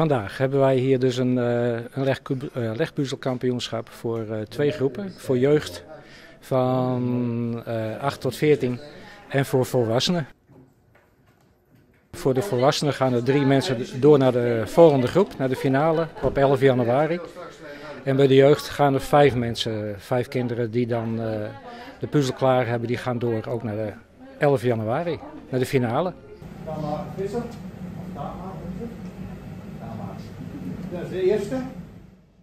Vandaag hebben wij hier dus een legpuzzelkampioenschap voor twee groepen. Voor jeugd van 8 tot 14 en voor volwassenen. Voor de volwassenen gaan er drie mensen door naar de volgende groep, naar de finale op 11 januari. En bij de jeugd gaan er vijf mensen, vijf kinderen die dan de puzzel klaar hebben, die gaan door ook naar de 11 januari, naar de finale. Dat is de eerste. Ik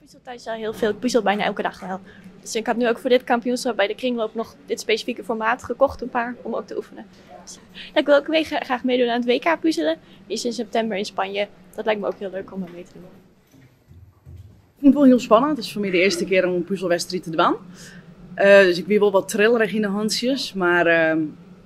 puzzel thuis al heel veel. Ik puzzel bijna elke dag wel. Dus ik had nu ook voor dit kampioenschap bij de kringloop nog dit specifieke formaat gekocht, een paar, om ook te oefenen. Dus ik wil ook graag meedoen aan het WK puzzelen. Die is in september in Spanje. Dat lijkt me ook heel leuk om mee te doen. Ik vond het wel heel spannend. Het is voor mij de eerste keer om een puzzelwedstrijd te doen. Dus ik wie wel wat trillerig in de handjes. Maar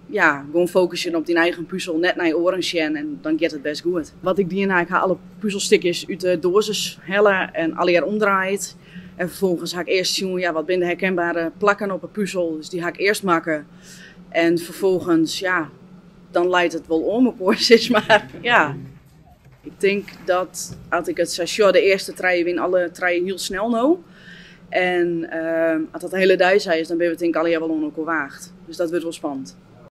ja, gewoon focussen op die eigen puzzel, net naar je oren en dan gaat het best goed. Wat ik die ik ga alle puzzelstukjes uit de dosis hellen en alle jaar omdraaid. En vervolgens ga ik eerst zien, ja, wat binnen de herkenbare plakken op een puzzel. Dus die ga ik eerst maken. En vervolgens, ja, dan leidt het wel om op hoor, maar ja. Ik denk dat als ik het station de eerste trein win, alle treinen heel snel nou. En als dat de hele duis is, dan ben je denk ik alle jaar wel onder elkaar waagd. Dus dat wordt wel spannend.